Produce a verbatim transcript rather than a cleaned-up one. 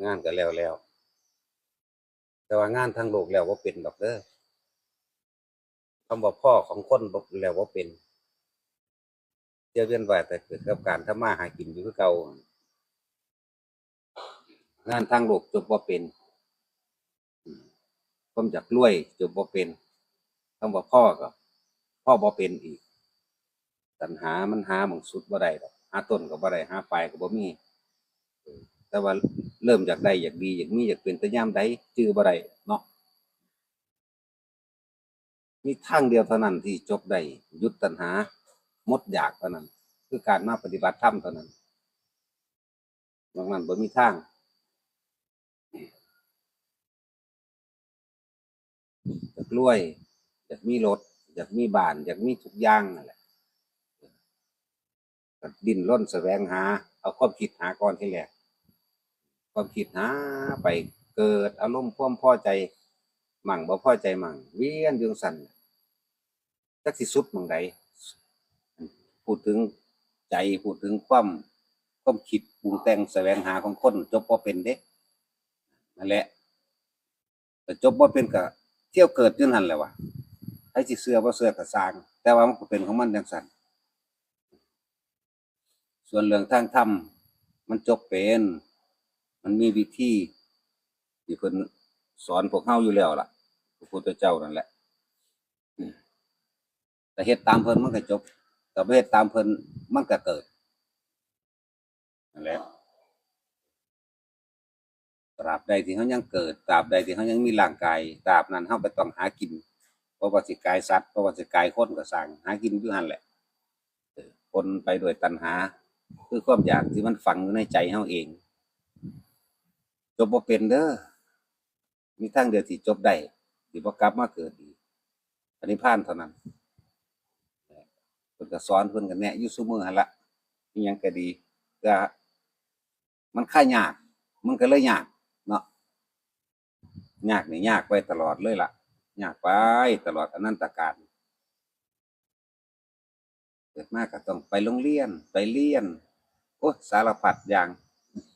งานก็แล้วแล้ว แต่ว่างานทางโลกแล้วบ่เป็นดอกเด้อ คำว่าพ้อของคนบ่แล้วบ่เป็น เที่ยวเวียนว่ายตายเกิดกับการทำมาหากินอยู่คือเก่า งานทางโลกจบบ่เป็น อืม ความอยากรวยจบบ่เป็น คำว่าพ้อก็พ้อบ่เป็นอีก ตัณหามันหาหม่องสุดบ่ได้ดอก หาต้นก็บ่ได้ หาปลายก็บ่มี เออ แต่ว่าเริ่มอยากได้ อยากดี อยากมี อยากเป็น แต่ยามใดจื่อบ่ได้เนาะ มีทางเดียวเท่านั้นที่จบได้ หยุดตัณหา หมดอยากเท่านั้น คือการมาปฏิบัติธรรมเท่านั้น นอกนั้นบ่มีทาง อยากรวย อยากมีรถ อยากมีบ้าน อยากมีทุกอย่างนั่นแหละ ก็ดิ้นรนแสวงหา เอาความคิดหาก่อนทีแรก ความคิดหาไป เกิดอารมณ์ความพอใจมั่งบ่พอใจมั่ง เวียนอยู่จั่งซั้น จักสิสุดหม่องใด พูดถึงใจ พูดถึงความ ความคิดปรุงแต่งแสวงหาของคนจบบ่เป็นเด้ นั่นแหละ แต่จบบ่เป็นก็เที่ยวเกิดอยู่หั่นแหละวะ ไผสิเชื่อบ่เชื่อก็ซ่าง แต่ว่ามันก็เป็นของมันจั่งซั้น ส่วนเรื่องทางธรรมมันจบเป็น มันมีวิธีที่เพิ่นสอนพวกเฮาอยู่แล้วล่ะ พระพุทธเจ้านั่นแหละ อืม แต่เฮ็ดตามเพิ่นมันก็จบ แต่บ่เฮ็ดตามเพิ่นมันก็เกิด นั่นแหละ ตราบใดที่เฮายังเกิด ตราบใดที่เฮายังมีร่างกาย ตราบนั้นเฮาก็ต้องหากิน บ่ว่าสิกายสัตว์ บ่ว่าสิกายคนก็ซ่าง หากินอยู่หั่นแหละ เออ ปนไปด้วยตัณหา คือความอยากที่มันฝังอยู่ในใจเฮาเอง จบบ่เป็นเด้อ มีทางเดียวที่จบได้ ที่บ่กลับมาเกิดอีก พระนิพพานเท่านั้น เพิ่นก็สอน เพิ่นก็แนะอยู่ซุมื้อหั่นละ อิหยังก็ดี แต่มันคลายยาก มันก็เลยยากเนาะ ยากนี่ยากไปตลอดเลยล่ะ ยากไปตลอดอนันตกาล เกิดมาก็ต้องไปโรงเรียน ไปเรียน โอ้ย สารพัดอย่าง